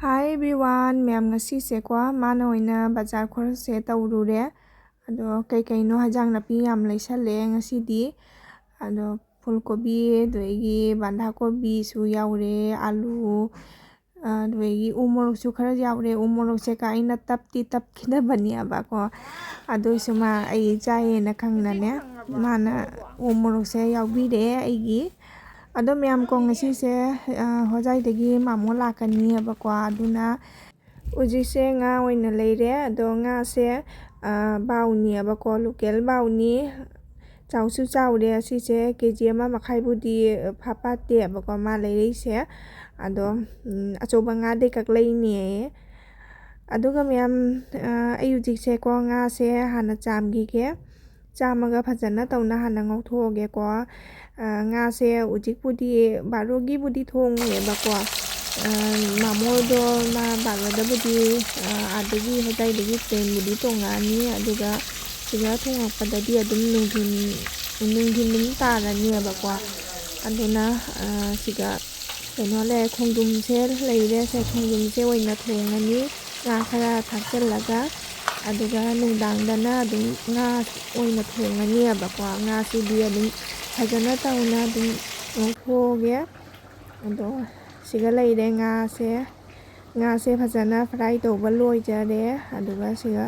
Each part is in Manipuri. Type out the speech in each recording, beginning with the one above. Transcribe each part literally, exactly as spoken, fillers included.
Hi everyone, ꯃꯌꯥꯝ, ꯉꯁꯤꯁꯦꯀꯣ, ꯃꯥꯅ ꯑꯣꯏꯅ ꯕꯖꯥꯔ ꯈꯔꯁꯦ ꯇꯧꯔꯨꯔꯦ꯫ ꯑꯗꯣ ꯀꯩꯀꯩꯅꯣ ꯍꯦꯟꯖꯥꯡ ꯅꯥꯄꯤ ꯌꯥꯝ ꯂꯩꯁꯜꯂꯦ ꯉꯁꯤꯗꯤ꯫ ꯑꯗꯣ ꯐꯨꯜ ꯀꯣꯕꯤ, ꯑꯗꯨꯗꯒꯤ ꯕꯟꯗꯥ ꯀꯣꯕꯤꯁꯨ ꯌꯥꯎꯔꯦ, ꯑꯂꯨ, ꯑꯗꯨꯗꯒꯤ ꯎ ꯃꯣꯔꯣꯛꯁꯨ ꯈꯔ ꯌꯥꯎꯔꯦ꯫ ꯎ ꯃꯣꯔꯣꯛꯁꯦ ꯀ ꯑꯩꯅ ꯇꯞꯇꯤ ꯇꯞꯈꯤꯗꯕꯅꯦꯕꯀꯣ, ꯑꯗꯨꯏꯁꯨ ꯃꯥ ꯑꯩ ꯆꯥꯏꯌꯦꯅ ꯈꯪꯅꯅꯦ, ꯃꯥꯅ ꯎ ꯃꯣꯔꯣꯛꯁꯦ ꯌꯥꯎꯕꯤꯔꯦ ꯑꯩꯒꯤ꯫ ꯑꯗꯣ ꯃꯌꯥꯝ ꯀꯣ, ꯉꯁꯤꯁꯦ, ꯑ, ꯍꯣꯖꯥꯏꯗꯒꯤ ꯃꯥꯃꯣ ꯂꯥꯛꯀꯅꯤꯕꯀꯣ, ꯑꯗꯨꯅ ꯍꯧꯖꯤꯛꯁꯦ ꯉꯥ ꯑꯣꯏꯅ ꯂꯩꯔꯦ꯫ ꯑꯗꯣ ꯉꯥꯁꯦ, ꯑ, ꯕꯥꯎꯅꯤꯕꯀꯣ, ꯂꯣꯀꯦꯜ ꯕꯥꯎꯅꯤ꯫ ꯆꯥꯎꯁꯨ ꯆꯥꯎꯔꯦ꯫ ꯑꯁꯤꯁꯦ ꯀꯦ ꯖꯤ ꯑꯃ ꯃꯈꯥꯏꯕꯨꯗꯤ ꯐꯥꯄꯥꯠꯇꯦꯕꯀꯣ ꯃꯥ ꯂꯩꯔꯛꯏꯁꯦ꯫ ꯑꯗꯣ, ꯎꯝ, ꯑꯆꯧꯕ ꯉꯥꯗꯤ ꯀꯛꯂꯛꯏꯅꯦ꯫ ꯑꯗꯨꯒ ꯃꯌꯥꯝ, ꯑ, ꯑꯩ ꯍꯧꯖꯤꯛꯁꯦꯀꯣ ꯉꯥꯁꯦ ꯍꯥꯟꯅ ꯆꯥꯝꯈꯤꯒꯦ꯫ ꯆꯥꯝꯃꯒ ꯐꯖꯅ ꯇꯧꯅ ꯍꯥꯟꯅ ꯉꯧꯊꯣꯛꯑꯒꯦꯀꯣ꯫ ꯑ, ꯉꯥꯁꯦ ꯍꯧꯖꯤꯛꯄꯨꯗꯤ ꯕꯥꯔꯣꯒꯤꯕꯨꯗꯤ ꯊꯣꯡꯉꯦꯕꯀꯣ꯫ ꯑ, ꯃꯥꯃꯣꯗꯣ ꯃꯥ ꯕꯥꯔꯣꯗꯕꯨꯗꯤ, ꯑ, ꯑꯥꯗꯒꯤ ꯍꯣꯖꯥꯏꯗꯒꯤ ꯇ꯭ꯔꯦꯟꯕꯨꯗꯤ ꯇꯣꯡꯉꯛꯑꯅꯤ꯫ ꯑꯗꯨꯒ ꯁꯤꯗ ꯊꯣꯡꯉꯛꯄꯗꯗꯤ ꯑꯗꯨꯝ ꯅꯨꯡꯊꯤꯟ, ꯅꯨꯡꯊꯤꯟ ꯑꯗꯨꯝ ꯇꯥꯔꯅꯦꯕꯀꯣ꯫ ꯑꯗꯨꯅ, ꯑ, ꯁꯤꯗ ꯀꯩꯅꯣ ꯂꯩꯔꯦ, ꯈꯣꯡꯗ꯭ꯔꯨꯝꯁꯦ ꯂꯩꯔꯦ꯫ ꯁꯦ ꯈꯣꯡꯗ꯭ꯔꯨꯝꯁꯦ ꯑꯣꯏꯅ ꯊꯣꯡꯉꯅꯤ, ꯉꯥ ꯈꯔ ꯊꯥꯛꯆꯜꯂꯒ꯫ ꯑꯗꯨꯒ ꯅꯨꯡꯗꯥꯡꯗꯅ ꯑꯗꯨꯝ ꯉꯥ ꯑꯣꯏꯅ ꯊꯣꯡꯉꯅꯤꯕꯀꯣ꯫ ꯉꯥꯁꯤꯗꯤ ꯑꯗꯨꯝ ꯐꯖꯅ ꯇꯧꯅ ꯑꯗꯨꯝ ꯉꯧꯊꯣꯛꯑꯒꯦ꯫ ꯑꯗꯣ ꯁꯤꯒ ꯂꯩꯔꯦ ꯉꯥꯁꯦ꯫ ꯉꯥꯁꯦ ꯐꯖꯅ ꯐ꯭ꯔꯥꯏ ꯇꯧꯕ ꯂꯣꯏꯖꯔꯦ꯫ ꯑꯗꯨꯒ ꯁꯤꯒ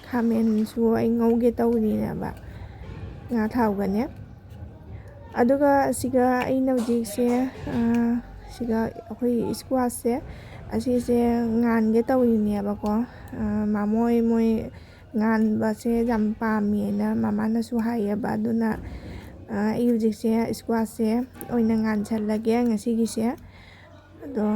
ꯈꯥꯃꯦꯟꯁꯨ ꯑꯩ ꯉꯧꯒꯦ ꯇꯧꯔꯤꯅꯦꯕ, ꯉꯥ ꯊꯥꯎꯒꯅꯦ꯫ ꯑꯗꯨꯒ ꯑꯁꯤꯒ ꯑꯩꯅ ꯍꯧꯖꯤꯛꯁꯦ, ꯑ, ꯁꯤꯒ ꯑꯩꯈꯣꯏ ꯏꯁꯀ꯭ꯋꯥꯁꯁꯦ, ꯑꯁꯤꯁꯦ ꯉꯥꯟꯒꯦ ꯇꯧꯔꯤꯅꯦꯕꯀꯣ꯫ ꯑ, ꯃꯥꯃꯣꯏ ꯃꯣꯏ ꯉꯥꯟꯕꯁꯦ ꯌꯥꯝ ꯄꯥꯝꯃꯦꯅ ꯃꯃꯥꯅꯁꯨ ꯍꯥꯏꯌꯦꯕ꯫ ꯑꯗꯨꯅ, ꯑ, ꯑꯩ ꯍꯧꯖꯤꯛꯁꯦ ꯏꯁꯀ꯭ꯋꯥꯁꯁꯦ ꯑꯣꯏꯅ ꯉꯥꯟꯁꯜꯂꯒꯦ ꯉꯁꯤꯒꯤꯁꯦ꯫ ꯑꯗꯣ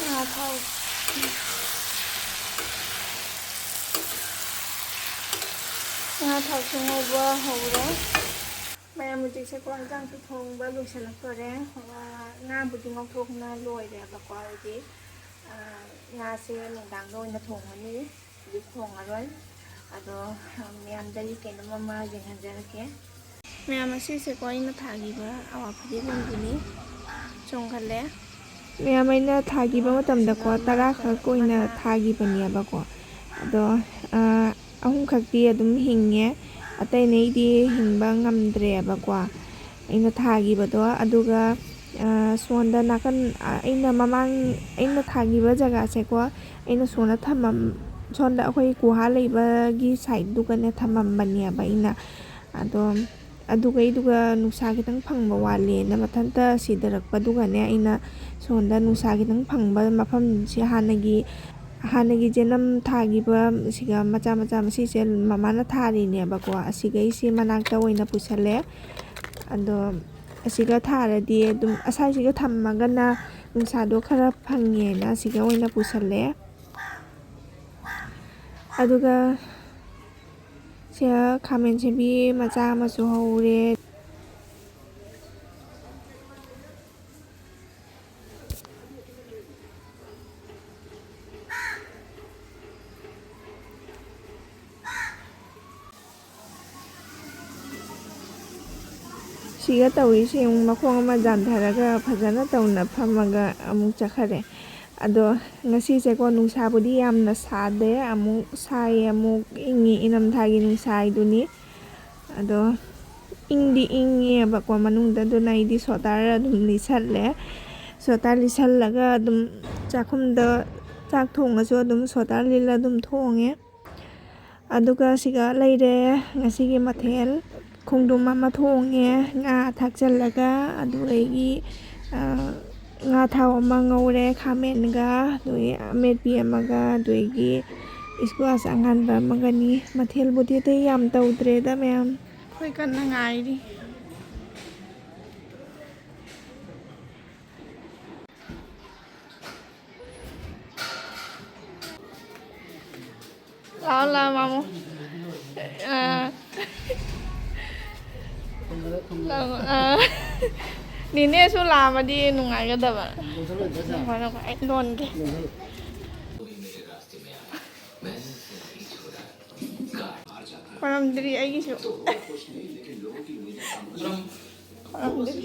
ꯉꯥ ꯊꯥꯎ, ꯉꯥ ꯊꯥꯎꯁꯨ ꯉꯧꯕ ꯍꯧꯔꯦ꯫ ꯃꯌꯥꯝ ꯍꯧꯖꯤꯛꯁꯦꯀꯣ ꯍꯤꯟꯖꯥꯡꯁꯨ ꯊꯣꯡꯕ ꯂꯣꯏꯁꯤꯜꯂꯛꯇꯣꯔꯦ꯫ ꯉꯥ, ꯉꯥꯕꯨꯗꯤ ꯉꯧꯊꯣꯛꯅ ꯂꯣꯏꯔꯦꯕꯀꯣ ꯍꯧꯖꯤꯛ꯫ ꯉꯥꯁꯦ ꯅꯨꯡꯗꯥꯡꯗ ꯑꯣꯏꯅ ꯊꯣꯡꯉꯅꯤ, ꯍꯧꯖꯤꯛ ꯊꯣꯡꯉꯔꯣꯏ꯫ ꯑꯗꯣ ꯃꯌꯥꯝꯗꯒꯤ ꯀꯩꯅꯣꯝ ꯑꯃ ꯌꯦꯡꯍꯟꯖꯔꯛꯀꯦ꯫ ꯃꯌꯥꯝ, ꯑꯁꯤꯁꯦꯀꯣ, ꯑꯩꯅ ꯊꯥꯈꯤꯕ ꯑꯋꯥ ꯐꯗꯤꯒꯣꯝꯗꯨꯅꯤ꯫ ꯆꯣꯡꯈꯠꯂꯦ꯫ ꯃꯌꯥꯝ, ꯑꯩꯅ ꯊꯥꯈꯤꯕ ꯃꯇꯝꯗꯀꯣ, ꯇꯔꯥ ꯈꯛ ꯑꯣꯏꯅ ꯊꯥꯈꯤꯕꯅꯦꯕꯀꯣ꯫ ꯑꯗꯣ, ꯑ, ꯑꯍꯨꯝꯈꯛꯇꯤ ꯑꯗꯨꯝ ꯍꯤꯡꯉꯦ, ꯑꯇꯩ ꯑꯅꯤꯗꯤ ꯍꯤꯡꯕ ꯉꯝꯗ꯭ꯔꯦꯕꯀꯣ, ꯑꯩꯅ ꯊꯥꯈꯤꯕꯗꯣ꯫ ꯑꯗꯨꯒ, ꯑ, ꯁꯣꯝꯗ ꯅꯥꯀꯟ, ꯑ, ꯑꯩꯅ ꯃꯃꯥꯡ, ꯑꯩꯅ ꯊꯥꯈꯤꯕ ꯖꯒꯥꯁꯦꯀꯣ, ꯑꯩꯅ ꯁꯣꯝꯗ ꯊꯝꯃꯝ-, ꯁꯣꯝꯗ ꯑꯩꯈꯣꯏ ꯒꯨꯍꯥ ꯂꯩꯕꯒꯤ ꯁꯥꯏꯠꯇꯨꯒꯅꯦ ꯊꯝꯃꯝꯕꯅꯦꯕ ꯑꯩꯅ꯫ ꯑꯗꯣ ꯑꯗꯨꯒꯩꯗꯨꯒ ꯅꯨꯡꯁꯥ ꯈꯤꯇꯪ ꯐꯪꯕ ꯋꯥꯠꯂꯦꯅ ꯃꯊꯟꯇ ꯁꯤꯊꯔꯛꯄꯗꯨꯒꯅꯦ, ꯑꯩꯅ ꯁꯣꯝꯗ ꯅꯨꯡꯁꯥ ꯈꯤꯇꯪ ꯐꯪꯕ ꯃꯐꯝꯁꯤ, ꯍꯥꯟꯅꯒꯤ, ꯍꯥꯟꯅꯒꯤ ꯖꯦꯅꯝ ꯊꯥꯈꯤꯕ ꯁꯤꯒ ꯃꯆꯥ ꯃꯆꯥ ꯃꯁꯤꯁꯦ ꯃꯃꯥꯅ ꯊꯥꯔꯤꯅꯦꯕꯀꯣ꯫ ꯑꯁꯤꯒꯩꯁꯤ ꯃꯅꯥꯛꯇ ꯑꯣꯏꯅ ꯄꯨꯁꯜꯂꯦ꯫ ꯑꯗꯣ ꯑꯁꯤꯒ ꯊꯥꯔꯗꯤ ꯑꯗꯨꯝ ꯑꯁꯥꯏꯁꯤꯒ ꯊꯝꯃꯒꯅ ꯅꯨꯡꯁꯥꯗꯣ ꯈꯔ ꯐꯪꯉꯦꯅ ꯑꯁꯤꯒ ꯑꯣꯏꯅ ꯄꯨꯁꯜꯂꯦ꯫ ꯑꯗꯨꯒ ꯁꯤꯗ ꯈꯥꯃꯦꯟ ꯑꯁꯤꯟꯕꯤ ꯃꯆꯥ ꯑꯃꯁꯨ ꯍꯧꯔꯦ꯫ ꯁꯤꯒ ꯇꯧꯔꯤꯁꯦ ꯌꯦꯡꯉꯨ, ꯃꯈꯣꯡ ꯑꯃ ꯖꯥꯝꯊꯔꯒ ꯐꯖꯅ ꯇꯧꯅ ꯐꯝꯃꯒ ꯑꯃꯨꯛ ꯆꯠꯈꯔꯦ꯫ ꯑꯗꯣ ꯉꯁꯤꯁꯦꯀꯣ, ꯅꯨꯡꯁꯥꯕꯨꯗꯤ ꯌꯥꯝꯅ ꯁꯥꯗꯦ, ꯑꯃꯨꯛ ꯁꯥꯏ ꯑꯃꯨꯛ ꯏꯪꯉꯤ, ꯏꯅꯝꯊꯥꯒꯤ ꯅꯨꯡꯁꯥ ꯍꯥꯏꯗꯨꯅꯤ꯫ ꯑꯗꯣ ꯏꯪꯗꯤ ꯏꯪꯉꯦꯕꯀꯣ ꯃꯅꯨꯡꯗ, ꯑꯗꯨꯅ ꯑꯩꯗꯤ ꯁ꯭ꯋꯦꯇꯔ ꯑꯗꯨꯝ ꯂꯤꯠꯁꯜꯂꯦ꯫ ꯁ꯭ꯋꯦꯇꯔ ꯂꯤꯠꯁꯜꯂꯒ ꯑꯗꯨꯝ ꯆꯥꯛꯈꯨꯝꯗ ꯆꯥꯛ ꯊꯣꯡꯉꯁꯨ ꯑꯗꯨꯝ ꯁ꯭ꯋꯦꯇꯔ ꯂꯤꯠꯂ ꯑꯗꯨꯝ ꯊꯣꯡꯉꯦ꯫ ꯑꯗꯨꯒ ꯁꯤꯒ ꯂꯩꯔꯦ ꯉꯁꯤꯒꯤ ꯃꯊꯦꯜ꯫ ꯈꯣꯡꯗ꯭ꯔꯨꯝ ꯑꯃ ꯊꯣꯡꯉꯦ, ꯉꯥ ꯊꯥꯛꯆꯜꯂꯒ, ꯑꯗꯨꯗꯒꯤ, ꯑ, ꯉꯥ ꯊꯥꯎ ꯑꯃ ꯉꯧꯔꯦ ꯈꯥꯃꯦꯟꯒ, ꯑꯗꯨꯗꯒꯤ ꯑꯃꯦꯠꯄꯤ ꯑꯃꯒ, ꯑꯗꯨꯗꯒꯤ squash ꯑꯉꯥꯟꯕ ꯑꯃꯒꯅꯤ꯫ ꯃꯊꯦꯜꯕꯨꯗꯤ ꯑꯇꯩ ꯌꯥꯝ ꯇꯧꯗ꯭ꯔꯦꯗ ꯃꯌꯥꯝ꯫ ꯑꯩꯈꯣꯏ ꯀꯟꯅ ꯉꯥꯏꯔꯤ꯫ ꯂꯥꯛꯑꯣ, ꯂꯥꯛꯑꯣ, ꯃꯥꯃꯣ꯫ ꯑꯥ꯫ ꯂꯥꯛꯑꯣ, ꯑꯥ꯫ ꯅꯦꯅꯦꯁꯨ ꯂꯥꯛꯑꯝꯃꯗꯤ ꯅꯨꯡꯉꯥꯏꯒꯗꯕ꯫ ꯉꯥꯏꯈꯣ, ꯉꯥꯏꯈꯣ, ꯑꯩ ꯂꯣꯟꯒꯦ꯫ ꯈꯣꯏꯔꯝꯗ꯭ꯔꯤ ꯑꯩꯒꯤꯁꯨ꯫ ꯈꯣꯏꯔꯝꯗ꯭ꯔꯤ꯫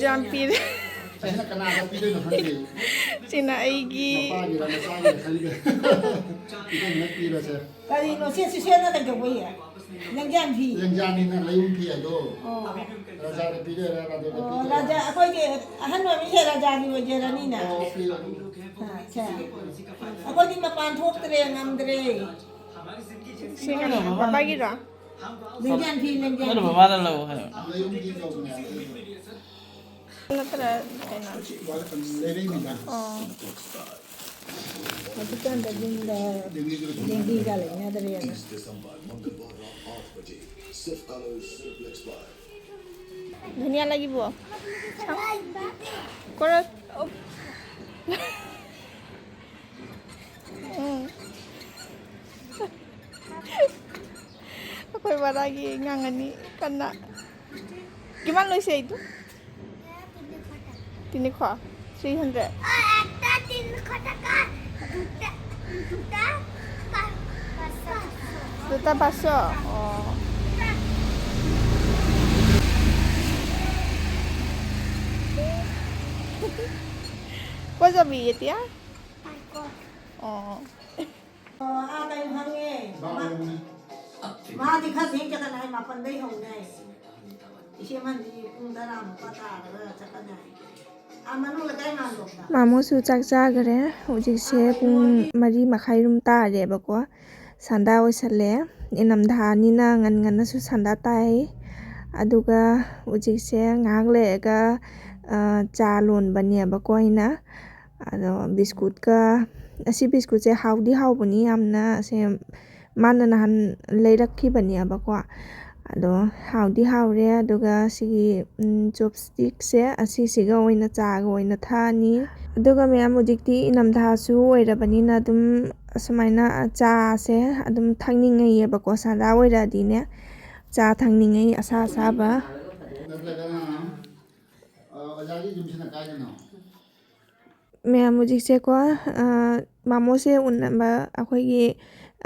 ꯌꯥꯝ ꯄꯤꯔꯦ꯫ ꯑꯁꯤꯅ ꯀꯅꯥꯗ ꯄꯤꯗꯣꯏꯅꯣ ꯈꯪꯗꯦ꯫ ꯁꯤꯅ ꯑꯩꯒꯤ꯫ ꯃꯄꯥꯒꯤꯔ ꯃꯆꯥꯒꯤꯔ ꯈꯪꯗꯦ꯫ ꯏꯇꯩꯅ ꯄꯤꯔꯁꯦ꯫ ꯀꯔꯤꯅꯣ ꯁꯤ ꯁꯤꯁꯦꯅ ꯀꯩꯗꯧꯕꯩ? ꯂꯦꯡꯖꯥꯟ ꯐꯤ꯫ ꯂꯦꯡꯖꯥꯟꯅꯤꯅ ꯂꯩꯌꯨꯝ ꯐꯤ ꯍꯥꯏꯗꯣ꯫ ꯑꯣ꯫ ꯔꯥꯖꯥꯗ ꯄꯤꯗꯣꯏꯔꯥ ꯔꯥꯙꯦꯗ ꯑꯣ, ꯄꯤꯗꯣꯏꯔꯥ? ꯔꯥꯖꯥ, ꯑꯩꯈꯣꯏꯒꯤ ꯑꯍꯟ ꯑꯣꯏꯕꯁꯦ ꯔꯥꯖꯥꯒꯤ ꯑꯣꯏꯖꯔꯅꯤꯅ꯫ ꯑꯣ, ꯄꯤꯔꯣ꯫ ꯑꯥ, ꯁꯦ꯫ ꯑꯩꯈꯣꯏꯗꯤ ꯃꯄꯥꯟ ꯊꯣꯛꯇ꯭ꯔꯦ, ꯉꯝꯗ꯭ꯔꯦ꯫ ꯁꯤ ꯀꯩꯅꯣ, ꯄꯄꯥꯒꯤꯔꯣ? ꯂꯦꯡꯖꯥꯟ ꯐꯤ, ꯂꯦꯡꯖꯥꯟ ꯅꯪꯅ ꯐꯤ꯫ ꯃꯃꯥꯗ ꯂꯧ ꯍꯥꯏꯌꯣ꯫ ꯂꯩꯌꯨꯝ ꯐꯤ ꯇꯧꯕꯅꯦ꯫ ꯅꯠꯇ꯭ꯔ ꯀꯩꯅꯣ? ꯂꯩꯔꯛꯏꯅꯤꯗ꯫ ꯑꯣ꯫ ꯍꯧꯖꯤꯛꯀꯥꯟꯗ ꯌꯨꯝꯗ ꯂꯦꯡꯕꯤꯒ ꯂꯩꯅꯗ꯭ꯔꯦꯅ꯫ ꯙꯅꯤꯌꯥ ꯂꯩꯕꯣ? ꯀꯣꯔꯣ꯫ ꯎꯝ꯫ ꯑꯩꯈꯣꯏ ꯕꯔꯥꯒꯤ ꯉꯥꯡꯉꯅꯤ ꯀꯟꯅ꯫ কিমান লৈছে এইটো? তিনিশ। Three hundred. একটা তিনশো টাকা, দুটা, দুটা পা-, পাঁচশো। দুটা পাঁচশ? অ। ক'ত যাবি এতিয়া? পার্কত। অ। ꯑ, ꯑꯥ, ꯀꯩꯅꯣ ꯍꯪꯉꯦ꯫ ꯃꯥ-, ꯃꯥꯗꯤ ꯈꯔ ꯊꯦꯡ ꯆꯠꯀꯅꯤ ꯍꯥꯏ, ꯃꯥꯄꯟꯗꯩ ꯍꯧꯅꯤ ꯍꯥꯏ꯫ ꯏꯆꯦ ꯑꯃꯗꯤ ꯄꯨꯡ ꯇꯔꯥꯃꯨꯛꯀ ꯇꯥꯔꯒ ꯆꯠꯀꯅꯤ ꯍꯥꯏ꯫ ꯑꯥ, ꯃꯅꯨꯡ ꯂꯩꯀꯥꯏ ꯃꯥꯟꯗꯣꯞꯇ꯫ ꯃꯥꯃꯣꯁꯨ ꯆꯥꯛ ꯆꯥꯈ꯭ꯔꯦ꯫ ꯍꯧꯖꯤꯛꯁꯦ ꯄꯨꯡ ꯃꯔꯤ ꯃꯈꯥꯏꯔꯣꯝ ꯇꯥꯔꯦꯕꯀꯣ꯫ ꯁꯟꯗꯥ ꯑꯣꯏꯁꯜꯂꯦ꯫ ꯏꯅꯝꯊꯥꯅꯤꯅ ꯉꯟ ꯉꯟꯅꯁꯨ ꯁꯟꯗꯥ ꯇꯥꯏ꯫ ꯑꯗꯨꯒ ꯍꯧꯖꯤꯛꯁꯦ ꯉꯥꯏꯍꯥꯛ ꯂꯩꯔꯒ, ꯑ, ꯆꯥ ꯂꯣꯟꯕꯅꯦꯕꯀꯣ ꯑꯩꯅ꯫ ꯑꯗꯣ ꯕꯤꯁꯀꯨꯠꯀ, ꯑꯁꯤ ꯕꯤꯁꯀꯨꯠꯁꯦ ꯍꯥꯎꯗꯤ ꯍꯥꯎꯕꯅꯤ ꯌꯥꯝꯅ꯫ ꯑꯁꯦ ꯃꯥꯅ ꯅꯍꯥꯟ ꯂꯩꯔꯛꯈꯤꯕꯅꯦꯕꯀꯣ꯫ ꯑꯗꯣ ꯍꯥꯎꯗꯤ ꯍꯥꯎꯔꯦ꯫ ꯑꯗꯨꯒ ꯁꯤꯒꯤ, ꯎꯝ, ꯆꯣꯞꯁꯇꯤꯛꯁꯦ ꯑꯁꯤꯁꯤꯒ ꯑꯣꯏꯅ ꯆꯥꯒ ꯑꯣꯏꯅ ꯊꯛꯑꯅꯤ꯫ ꯑꯗꯨꯒ ꯃꯌꯥꯝ ꯍꯧꯖꯤꯛꯇꯤ ꯏꯅꯝꯊꯥꯁꯨ ꯑꯣꯏꯔꯕꯅꯤꯅ ꯑꯗꯨꯝ ꯑꯁꯨꯃꯥꯏꯅ ꯆꯥꯁꯦ ꯑꯗꯨꯝ ꯊꯛꯅꯤꯡꯉꯩꯌꯦꯕꯀꯣ, ꯁꯟꯗꯥ ꯑꯣꯏꯔꯛꯑꯗꯤꯅꯦ ꯆꯥ ꯊꯛꯅꯤꯡꯉꯩ ꯑꯁꯥ ꯑꯁꯥꯕ꯫ ꯅꯠꯇ꯭ꯔꯒꯅ, ꯑ, ꯑꯣꯖꯥꯒꯤ ꯌꯨꯝꯁꯤꯅ ꯀꯥꯏꯗꯅꯣ? ꯃꯌꯥꯝ ꯍꯧꯖꯤꯛꯁꯦꯀꯣ, ꯑ, ꯃꯥꯃꯣꯁꯦ ꯎꯅꯕ ꯑꯩꯈꯣꯏꯒꯤ,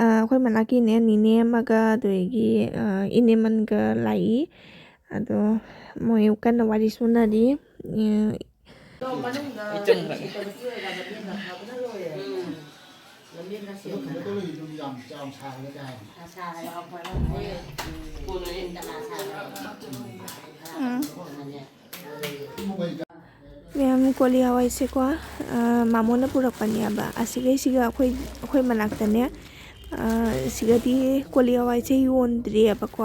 ꯑ, ꯑꯩꯈꯣꯏ ꯃꯅꯥꯛꯀꯤꯅꯦ ꯅꯤꯅꯦ ꯑꯃꯒ ꯑꯗꯨꯗꯒꯤ, ꯑ, ꯏꯅꯦꯃꯟꯒ ꯂꯥꯛꯏ꯫ ꯑꯗꯣ ꯃꯣꯏ ꯀꯟꯅ ꯋꯥꯔꯤ ꯁꯨꯅꯔꯤ꯫ ꯎꯝ, ꯎꯝ꯫ ꯃꯌꯥꯝ ꯀꯣꯂꯤ ꯍꯋꯥꯏꯁꯦꯀꯣ, ꯑ, ꯃꯥꯃꯣꯅ ꯄꯨꯔꯛꯄꯅꯦꯕ꯫ ꯑꯁꯤꯒꯩꯁꯤꯒ ꯑꯩꯈꯣꯏ, ꯑꯩꯈꯣꯏ ꯃꯅꯥꯛꯇꯅꯦ, ꯑ, ꯁꯤꯒꯗꯤ ꯀꯣꯂꯤ ꯍꯋꯥꯏꯁꯦ ꯌꯣꯟꯗ꯭ꯔꯤꯑꯕꯀꯣ꯫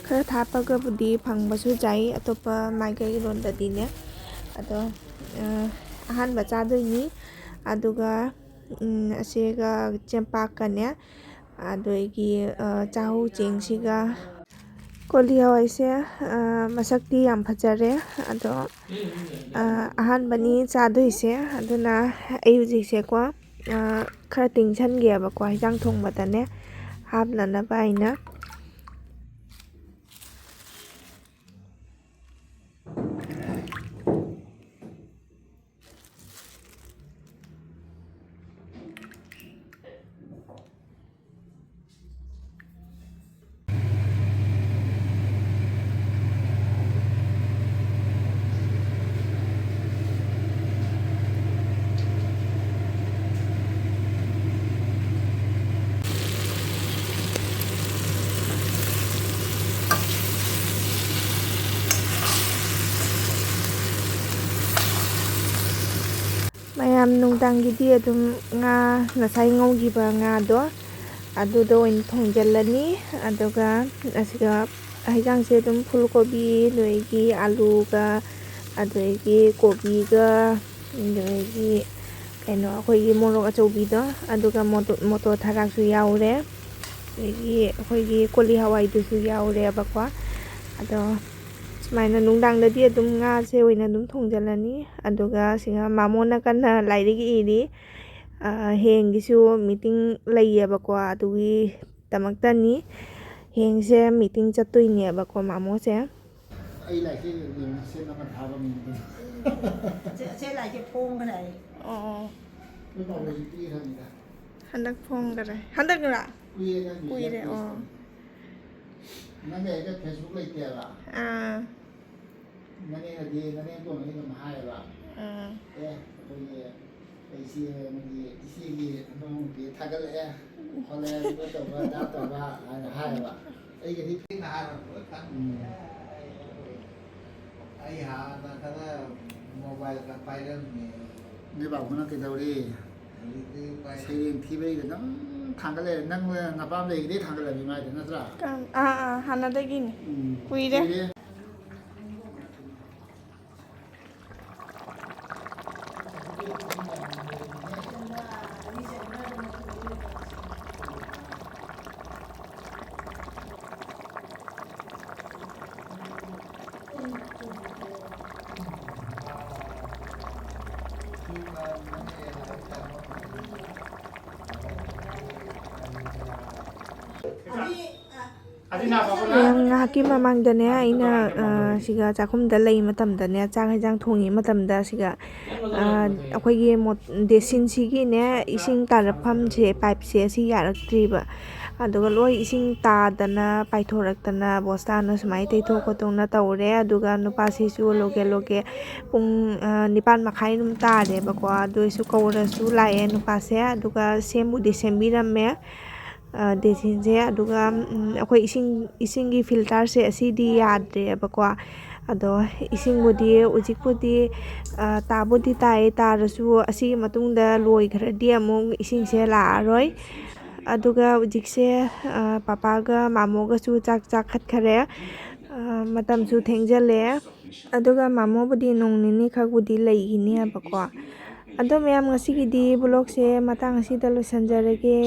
ꯈꯔ ꯊꯥꯞꯄꯒꯕꯨꯗꯤ ꯐꯪꯕꯁꯨ ꯌꯥꯏ, ꯑꯇꯣꯞꯄ ꯃꯥꯏꯀꯩꯔꯣꯝꯗꯗꯤꯅꯦ꯫ ꯑꯗꯣ, ꯑ, ꯑꯍꯥꯟꯕ ꯆꯥꯗꯣꯏꯅꯤ꯫ ꯑꯗꯨꯒ, ꯎꯝ, ꯑꯁꯤꯒ ꯆꯦꯡꯄꯥꯛꯀꯅꯦ, ꯑꯗꯒꯤ, ꯑ, ꯆꯥꯍꯧ ꯆꯦꯡꯁꯤꯒ꯫ ꯀꯣꯂꯤ ꯍꯋꯥꯏꯁꯦ, ꯑ, ꯃꯁꯛꯇꯤ ꯌꯥꯝ ꯐꯖꯔꯦ꯫ ꯑꯗꯣ, ꯑ, ꯑꯍꯥꯟꯕꯅꯤ ꯆꯥꯗꯣꯏꯁꯦ꯫ ꯑꯗꯨꯅ ꯑꯩ ꯍꯧꯖꯤꯛꯁꯦꯀꯣ, ꯑ, ꯈꯔ ꯇꯤꯡꯁꯟꯒꯦꯕꯀꯣ, ꯍꯤꯟꯖꯥꯡ ꯊꯣꯡꯕꯗꯅꯦ ꯍꯥꯞꯅꯅꯕ ꯍꯥꯏꯅ꯫ ꯃꯌꯥꯝ ꯅꯨꯡꯗꯥꯡꯒꯤꯗꯤ ꯑꯗꯨꯝ ꯉꯥ, ꯉꯁꯥꯏ ꯉꯧꯈꯤꯕ ꯉꯥꯗꯣ, ꯑꯗꯨꯗꯣ ꯑꯣꯏꯅ ꯊꯣꯡꯖꯤꯜꯂꯅꯤ꯫ ꯑꯗꯨꯒ ꯑꯁꯤꯒ ꯍꯤꯟꯖꯥꯡꯁꯦ ꯑꯗꯨꯝ ꯐꯨꯜ ꯀꯣꯕꯤ, ꯑꯗꯒꯤ ꯑꯂꯨꯒ, ꯑꯗꯒꯤ ꯀꯣꯕꯤꯒ, ꯑꯗꯒꯤ ꯀꯩꯅꯣ, ꯑꯩꯈꯣꯏꯒꯤ ꯃꯣꯔꯣꯛ ꯑꯆꯧꯕꯤꯗꯣ, ꯑꯗꯨꯒ ꯃꯣꯇꯣ-, ꯃꯣꯇꯣꯔ ꯊꯔꯥꯛꯁꯨ ꯌꯥꯎꯔꯦ꯫ ꯑꯗꯒꯤ ꯑꯩꯈꯣꯏꯒꯤ ꯀꯣꯂꯤ ꯍꯋꯥꯏꯗꯨꯁꯨ ꯌꯥꯎꯔꯦꯕꯀꯣ꯫ ꯑꯗꯣ ꯁꯨꯃꯥꯏꯅ ꯅꯨꯡꯗꯥꯡꯗꯗꯤ ꯑꯗꯨꯝ ꯉꯥꯁꯦ ꯑꯣꯏꯅ ꯑꯗꯨꯝ ꯊꯣꯡꯖꯤꯜꯂꯅꯤ꯫ ꯑꯗꯨꯒ ꯁꯤꯒ ꯃꯥꯃꯣꯅ ꯀꯟꯅ ꯂꯥꯏꯔꯤꯛ ꯏꯔꯤ꯫ ꯍꯌꯦꯡꯒꯤꯁꯨ ꯃꯤꯇꯤꯡ ꯂꯩꯌꯦꯕꯀꯣ, ꯑꯗꯨꯒꯤꯗꯃꯛꯇꯅꯤ꯫ ꯍꯌꯦꯡꯁꯦ ꯃꯤꯇꯤꯡ ꯆꯠꯇꯣꯏꯅꯦꯕꯀꯣ ꯃꯥꯃꯣꯁꯦ꯫ ꯑꯩ ꯂꯥꯏꯔꯤꯛꯁꯦ ꯌꯦꯡꯉꯣ, ꯁꯦꯝ ꯑꯃ ꯊꯥꯕ ꯃꯤꯡꯗꯨ꯫ ꯁꯦ, ꯁꯦ ꯂꯥꯏꯔꯤꯛꯁꯦ ꯐꯣꯡꯈ꯭ꯔꯦ꯫ ꯑꯣ, ꯑꯣ꯫ ꯅꯣꯏ ꯄꯥꯎ ꯂꯣꯏꯁꯤ ꯄꯤꯈ꯭ꯔꯕꯅꯤꯗ꯫ ꯍꯟꯗꯛ ꯐꯣꯡꯈ꯭ꯔꯦ꯫ ꯍꯟꯗꯛꯔꯥ? ꯀꯨꯏꯔꯦ ꯅꯪ ꯀꯨꯏꯔꯦ, ꯌꯦꯡꯉꯛꯇ꯭ꯔꯤꯁꯦ꯫ ꯑꯣ꯫ ꯅꯪꯒꯤ ꯑꯩꯒ Facebook ꯂꯩꯇꯦꯕ꯫ ꯑꯥ꯫ ꯅꯅꯦꯅꯗꯤ, ꯅꯅꯦ ꯇꯣꯟꯅꯗꯤ ꯑꯗꯨꯝ ꯍꯥꯏꯌꯦꯕ꯫ ꯑꯥ꯫ ꯑꯦ, ꯑꯩꯈꯣꯏꯒꯤ ꯏꯆꯦ ꯑꯃꯒꯤ, ꯏꯆꯦꯒꯤ ꯅꯅꯥꯎꯅꯨꯄꯤ ꯊꯥꯒꯠꯂꯛꯑꯦ, ꯈꯣꯠꯂꯦ, ꯑꯗꯨ ꯇꯧꯕ, ꯑꯗꯥ ꯇꯧꯕ ꯍꯥꯏꯅ ꯍꯥꯏꯌꯦꯕ꯫ ꯑꯩꯒꯗꯤ ꯊꯦꯡꯅ ꯍꯥꯏꯔꯕ ꯂꯣꯏ ꯈꯪꯉꯤ꯫ ꯎꯝ꯫ ꯑꯩ ꯍꯥꯟꯅ ꯈꯔ mobile ꯈꯔ ꯄꯥꯏꯔꯝꯃꯦ꯫ ꯅꯣꯏ ꯕꯥꯕꯨꯡꯅ ꯀꯩꯗꯧꯔꯤ? ꯍꯧꯖꯤꯛꯇꯤ ꯄꯥꯏ- ꯁꯩꯔꯦꯡ ꯊꯤꯕꯩꯗ ꯑꯗꯨꯝ ꯊꯥꯡꯒꯠ ꯂꯩꯔꯦ꯫ ꯅꯪ ꯅꯄꯥꯝ ꯂꯩꯔꯤꯉꯩꯗꯩ ꯊꯥꯡꯒꯠꯂꯕꯤ ꯃꯥꯏꯗꯣ ꯅꯠꯇ꯭ꯔꯥ? ꯑꯥ, ꯑꯥ, ꯍꯥꯟꯅꯗꯒꯤꯅꯤ꯫ ꯎꯝ, ꯀꯨꯏꯔꯦ꯫ ꯀꯨꯏꯔꯦ꯫ ꯉꯥꯏꯍꯥꯛꯀꯤ ꯃꯃꯥꯡꯗꯅꯦ, ꯑꯩꯅ, ꯑ, ꯁꯤꯒ ꯆꯥꯛꯈꯨꯝꯗ ꯂꯩ ꯃꯇꯝꯗꯅꯦ, ꯆꯥꯛ ꯍꯦꯟꯖꯥꯡ ꯊꯣꯡꯉꯤ ꯃꯇꯝꯗ ꯁꯤꯒ, ꯑ, ꯑꯩꯈꯣꯏꯒꯤ ꯃꯣꯠ-, ꯕꯦꯁꯤꯟꯁꯤꯒꯤꯅꯦ, ꯏꯁꯤꯡ ꯇꯥꯔꯛꯐꯝꯁꯦ, ꯄꯥꯏꯞꯁꯦ, ꯑꯁꯤ ꯌꯥꯔꯛꯇ꯭ꯔꯤꯕ꯫ ꯑꯗꯨꯒ ꯂꯣꯏ ꯏꯁꯤꯡ ꯇꯥꯗꯅ, ꯄꯥꯏꯊꯣꯔꯛꯇꯅ, ꯕꯣꯁꯇꯥꯅ ꯁꯨꯃꯥꯏꯅ ꯇꯩꯊꯣꯛ ꯈꯣꯠꯇꯣꯛꯅ ꯇꯧꯔꯦ꯫ ꯑꯗꯨꯒ ꯅꯨꯄꯥꯁꯤꯁꯨ ꯂꯣꯒꯦ ꯂꯣꯒꯦ ꯄꯨꯡ, ꯑ, ꯅꯤꯄꯥꯟ ꯃꯈꯥꯏ ꯑꯗꯨꯝ ꯇꯥꯔꯦꯕꯀꯣ꯫ ꯑꯗꯨ ꯑꯣꯏꯁꯨ ꯀꯧꯔꯁꯨ ꯂꯥꯛꯑꯦ ꯅꯨꯄꯥꯁꯦ꯫ ꯑꯗꯨꯒ ꯁꯦꯝꯕꯨꯗꯤ ꯁꯦꯝꯕꯤꯔꯝꯃꯦ꯫ ꯑ, ꯗꯦꯁꯤꯟꯁꯦ꯫ ꯑꯗꯨꯒ, ꯎꯝ, ꯑꯩꯈꯣꯏ ꯏꯁꯤꯡ, ꯏꯁꯤꯡꯒꯤ filterꯁꯦ ꯑꯁꯤꯗꯤ ꯌꯥꯗ꯭ꯔꯦꯕꯀꯣ꯫ ꯑꯗꯣ ꯏꯁꯤꯡꯕꯨꯗꯤ ꯍꯧꯖꯤꯛꯄꯨꯗꯤ, ꯑ, ꯇꯥꯕꯨꯗꯤ ꯇꯥꯏꯌꯦ, ꯇꯥꯔꯁꯨ ꯑꯁꯤꯒꯤ ꯃꯇꯨꯡꯗ ꯂꯣꯏꯈ꯭ꯔꯗꯤ ꯑꯃꯨꯛ ꯏꯁꯤꯡꯁꯦ ꯂꯥꯛꯑꯔꯣꯏ꯫ ꯑꯗꯨꯒ ꯍꯧꯖꯤꯛꯁꯦ, ꯑ, ꯄꯄꯥꯒ ꯃꯥꯃꯣꯒꯁꯨ ꯆꯥꯛ ꯆꯥꯈꯠꯈꯔꯦ꯫ ꯑ, ꯃꯇꯝꯁꯨ ꯊꯦꯡꯖꯜꯂꯛꯑꯦ꯫ ꯑꯗꯨꯒ ꯃꯥꯃꯣꯕꯨꯗꯤ ꯅꯣꯡ ꯅꯤꯅꯤ ꯈꯛꯕꯨꯗꯤ ꯂꯩꯈꯤꯅꯤ ꯍꯥꯏꯕꯀꯣ꯫ ꯑꯗꯣ ꯃꯌꯥꯝ, ꯉꯁꯤꯒꯤꯗꯤ vlogꯁꯦ ꯃꯇꯥꯡ ꯑꯁꯤꯗ ꯂꯣꯏꯁꯤꯟꯖꯔꯒꯦ꯫